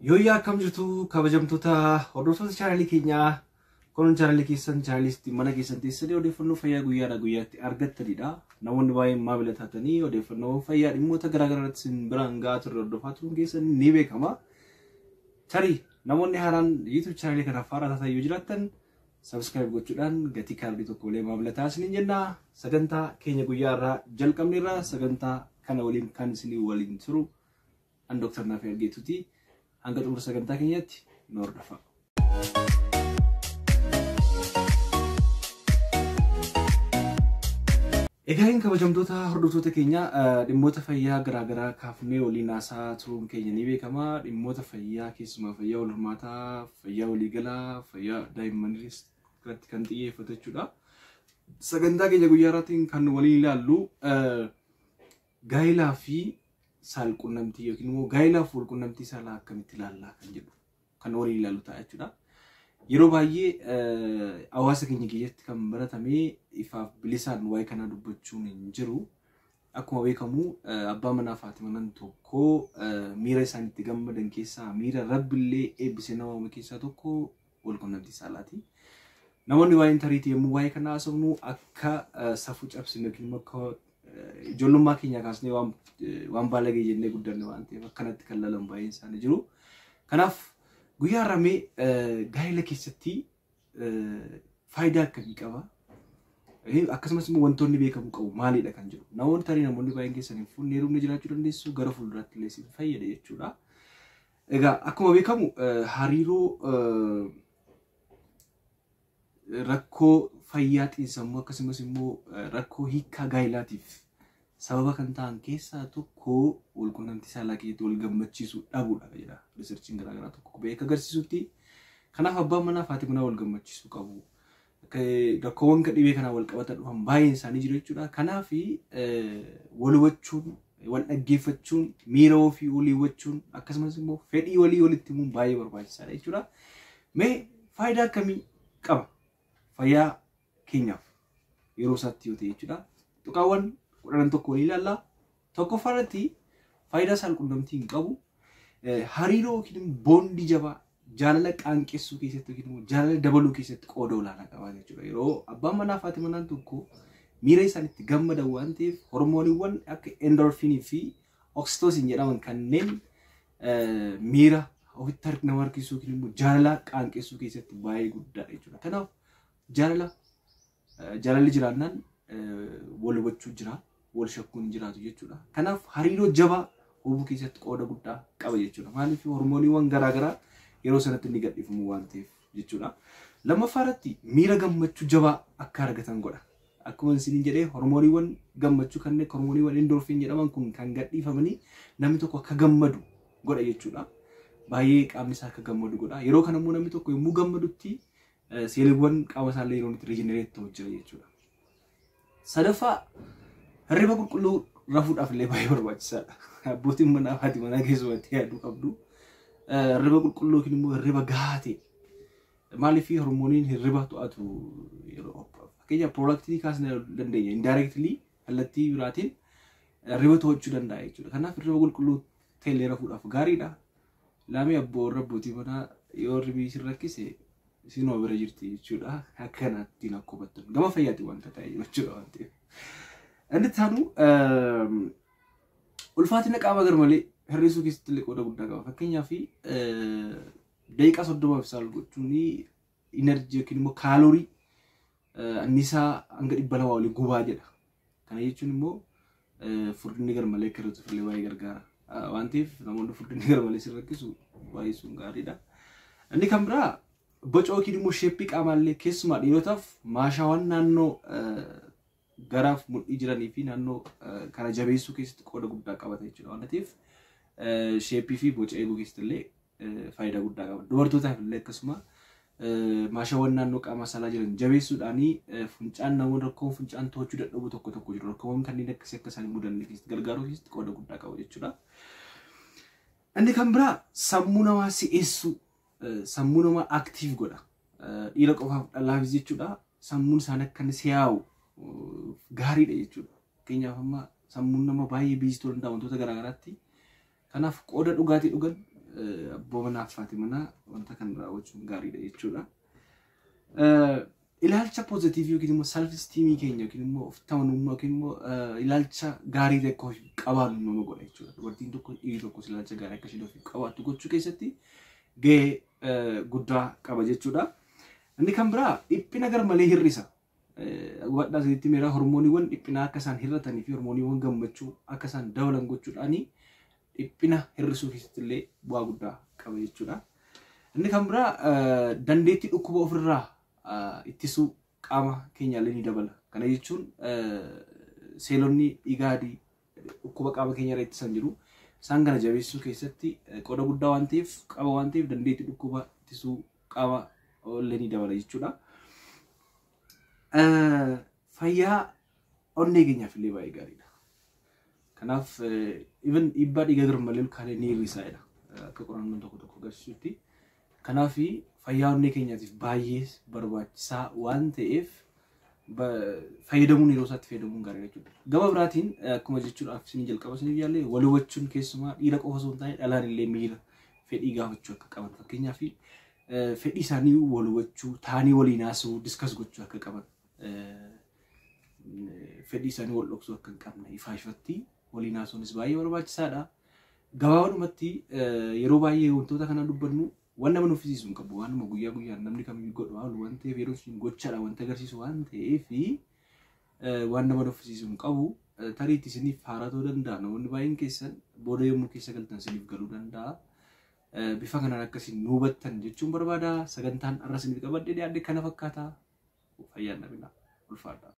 Yooyyaa, akkam jirtu kabajamtoota hordoftoota chaanalii keenyaa? Kun chaanalii keessan, chaanalii mana keessan teessanii odeeffannoo fayyaa guyyaadhaa guyyaatti argattanidha. Namoonni baay'een maamila taatanii odeeffannoo fayyaa dhimmoota garaagaraa irratti isin biraan gahaa turre hordofaa turuun keessan ni beekama. Tarii namoonni haaraan YouTube chaanalii kanaaf haaraa taatan yoo jiraattan, subscribe gochuudhaan gatii kaardii tokko malee maamila ta'aa isiniin jenna. Sagantaa keenya guyyaa irraa jalqabneerra. Sagantaa kana waliin kan isinii waliin turu an Dr. Naafii Argeetuuti. Hanga xumura sagantaa keenyaatti nu hordofaa. Egaa hin kabajamtoota hordoftoota keenya, dhimmoota fayyaa garaagaraa kaafnee waliin haasaa turuun keenya ni beekama. Dhimmoota fayyaa keessumaa fayyaa wal hormaataa, fayyaa waliigalaa, fayyaa daa'immanii irratti kan xiyyeeffatu jechuudha. Sagantaa keenya guyyaa irratti kan waliin ilaallu gaa'ilaa fi saalqunnamtii yookiin immoo gaa'ilaaf walqunnamtii saalaa akkamitti ilaallaa kan jedhu kan waliin ilaallu ta'a jechuudha. Yeroo baay'ee hawaasa keenya keessatti kan baratame ifaaf bilisaan waa'ee kanaa dubbachuun hin jiru. Akkuma beekamu, abbaa manaa fi haati manaan tokko miira isaan itti gammadan keessaa, miira Rabbillee eebbisee nama uume keessaa tokko walqunnamtii saalaati. Namoonni baay'een tariitii yommuu waa'ee kanaa haasofnu akka safuu cabsinu yookiin immoo akka ijoollummaa keenya kaasnee waan baalagee jennee guddanne waan ta'eef akkanatti kan lalan baay'een isaanii jiru. Kanaaf guyyaa har'aa mee gaa'ela keessatti faayidaa akkamii qaba? Akkasumas immoo wantoonni beekamuu qabu maalidha kan jedhu. Namoonni tarii namoonni baay'een keessan hin fuunne, heerumni jiraachuu dandeessu, gara fuulduraatti illee isin fayyada jechuudha. Egaa akkuma beekamu, hariiroo rakkoo fayyaa xiinsammuu akkasumas immoo rakkoo hiikkaa gaa'ilaatiif sababa kan ta'an keessaa tokko walqunnamtii saalaa keessatti wal gammachiisuu dhabuudha jedha researchiin garaagaraa tokko beeka agarsiisutti. Kanaaf abbaan manaa fi haati manaa wal gammachiisuu qabu. Rakkoowwan dhibee kanaan wal qabatan dhufan baay'een isaanii jiru jechuudha. Kanaaf wal hubachuun, wal dhaggeeffachuun, miira ofii walii hubachuun, akkasumas immoo fedhii walii walitti himuun baay'ee barbaachisaadha jechuudha. Mee faayidaa akkamii qaba fayyaa keenyaaf yeroo isaatti yoo ta'e jechuudha? Tuqaawwan 11 walii ilaalla. Tokkoffaa irratti faayidaa saalqunnamtii hin qabu. Hariiroo yookiin bondii jabaa jaalala qaanqessuu keessatti yookiin immoo jaalala dabaluu keessatti qooda olaanaa qaba jechuudha. Yeroo abbaan manaa fi haati manaan tokko miira isaan itti gammadan waan ta'eef, hormooniiwwan akka endorfiinii fi oxytocin jedhaman kanneen miira ofitti nama harkisuu yookiin immoo jaalala qaanqessuu keessatti baay'ee guddaadha jechuudha. Kanaaf jaalala jaalalli jiraannaan wal hubachuu jira, wal shakkuun jiraatu jechuudha. Kanaaf hariiroo jabaa uumuu keessatti qooda guddaa qaba jechuudha. Maaliif? Hormooniiwwan garaagaraa yeroo sanatti inni gadhiifamu waan ta'eef jechuudha. Lammaffaa irratti miira gammachuu jabaa akka argatan godha. Akkuma isiniin jedhee, hormooniiwwan gammachuu kanneen hormooniiwwan endorphin jedhaman kun kan gadhiifamanii namni tokko akka gammadu godha jechuudha. Baay'ee qaamni isaa akka gammadu godha. Yeroo kana immoo namni tokko yommuu gammadutti seeliiwwan qaama isaallee yeroo itti regenerate ta'u jira jechuudha. Sadaffaa, hirriba qulqulluu rafuudhaaf illee baay'ee barbaachisaadha. Abbootiin manaa fi haati manaa keessumatti yaaduu qabdu. Hirriba qulqulluu yookiin immoo hirriba gahaa ta'e. Maaliif? Hormooniin hirriba to'atu yeroo fakkeenyaaf prolactinii kaasnee dandeenya. Indirectly, kallattii biraatiin hirriba to'achuu danda'a jechuudha. Kanaaf hirriba qulqulluu ta'e illee rafuudhaaf gaariidha. Laamii abboo warra abbootii manaa yoo hirribi isin rakkise isinuma bira jirti jechuudha. Akka kanaatti akka hubattan gama fayyaatiin wanta ta'e jechuudha waan ta'eef. Inni itti aanu ulfaatina qaama garmalee hir'isuu keessatti illee qooda guddaa qaba. Fakkeenyaaf daqiiqaa 30f saal gochuun energy yookiin immoo kaaloorii, anniisaa hanga 200 olii gubaa jedha. Kana jechuun immoo furdinni garmalee akka hir'atuuf illee baay'ee gargaara. Waan ta'eef namoonni furdinni garmalee sin rakkisu baay'ee sun gaariidha. Inni kan biraa boca yookiin immoo shapeii qaamaallee, keessumaa dhiirotaaf maashaawwan naannoo garaaf mudhii jiranii fi naannoo kana jabeessuu keessatti qooda guddaa qabata jechuudha. Waan ta'eef shapeii fi boca eeguu keessatti illee faayidaa guddaa qaba. Dubartootaaf illee akkasuma maashaawwan naannoo qaama saalaa jiran jabeessuudhaanii funcaan, namoonni rakkoon funcaan to'achuu dadhabu tokko tokko jiru. Rakkoowwan kanneen akkasii akka isaan hin mudanne keessatti gargaaruu keessatti qooda guddaa qaba jechuudha. Inni kan biraa sammuu namaa si'eessuu, sammuu namaa active godha. Dhiira qofaaf dhalaafis jechuudha. Sammuun isaanii akka inni si'aawu gaariidha jechuudha. Fakkeenyaaf amma sammuun nama baay'ee busy ta'uu danda'a wantoota garaagaraatti. Kanaaf qooda dhugaatii dhugan Abbaa manaa fi haati manaa wanta kana raawwachuun gaariidha jechuudha. Ilaalcha positive yookiin immoo self esteemii keenya yookiin immoo of amanamummaa yookiin immoo ilaalcha gaarii tokko qabaannu nama godha jechuudha. Dubartiin tokko, dhiirri tokkos ilaalcha gaarii akka isheen ofiif qabaattu gochuu keessatti gahee guddaa qaba jechuudha. Inni kan biraa dhiphina garmalee hir'isa. Hubadhaa, isinitti meeraa hormooniiwwan dhiphinaa akka isaan hir'atanii fi hormooniiwwan gammachuu akka isaan dabalan gochuudhaani dhiphina hir'isuu keessatti illee bu'aa guddaa qaba jechuudha. Inni kan biraa dandeettii dhukkuba ofirraa ittisuu qaama keenyaallee ni dabala. Kana jechuun seelonni dhiigaa adii dhukkuba qaama keenyarraa ittisan jiru. Isaan kana jabeessuu keessatti qooda guddaa waan ta'eef qaba waan ta'eef, dandeettii dhukkuba ittisuu qaama illee ni dabala jechuudha. Fayyaa onnee keenyaaf illee baay'ee gaariidha. Kanaaf even dhiibbaa dhiigaa garmalee ol kaanee ni hir'isaa jedha, akka qorannoon tokko tokko agarsiisutti. Kanaaf fayyaa onnee keenyaatiif baay'ee barbaachisaa waan ta'eef, fayyadamuun, yeroo isaatti fayyadamuun gaariidha jechuudha. Gama biraatiin, akkuma jechuudhaaf isin jalqaba isiniif yaalle, wal hubachuun keessumaa dhiira qofa osoo hin taane dhalaan illee miira fedhii gaafachuu akka qaban, fakkeenyaaf fedhii isaanii wal hubachuu, taanii waliin haasa'uu, discuss gochuu akka qaban, fedhii isaanii wal dhoksuu akka hin qabne ifaa ifatti waliin haasa'uunis baay'ee barbaachisaadha. Gabaabumatti yeroo baay'ee wantoota kana dubbannu waan nama nuffisiisu hin qabu. Waanuma guyyaa guyyaan namni kamiyyuu godhu waan ta'eef, yeroo isin gochaadha wanta agarsiisu waan ta'eef, waan nama nuffisiisu hin qabu. Tariitti isiniif haaraa ta'uu danda'a. Namoonni baay'een keessan booda yommuu keessa galtan isiniif galuu danda'a. Bifa kanaan akkasiin nu hubattan jechuun barbaada. Sagantaan har'a isiniif qabadhee dhiyaadhe kana fakkaata. Fayyaan dhabinaa. Ulfaadha.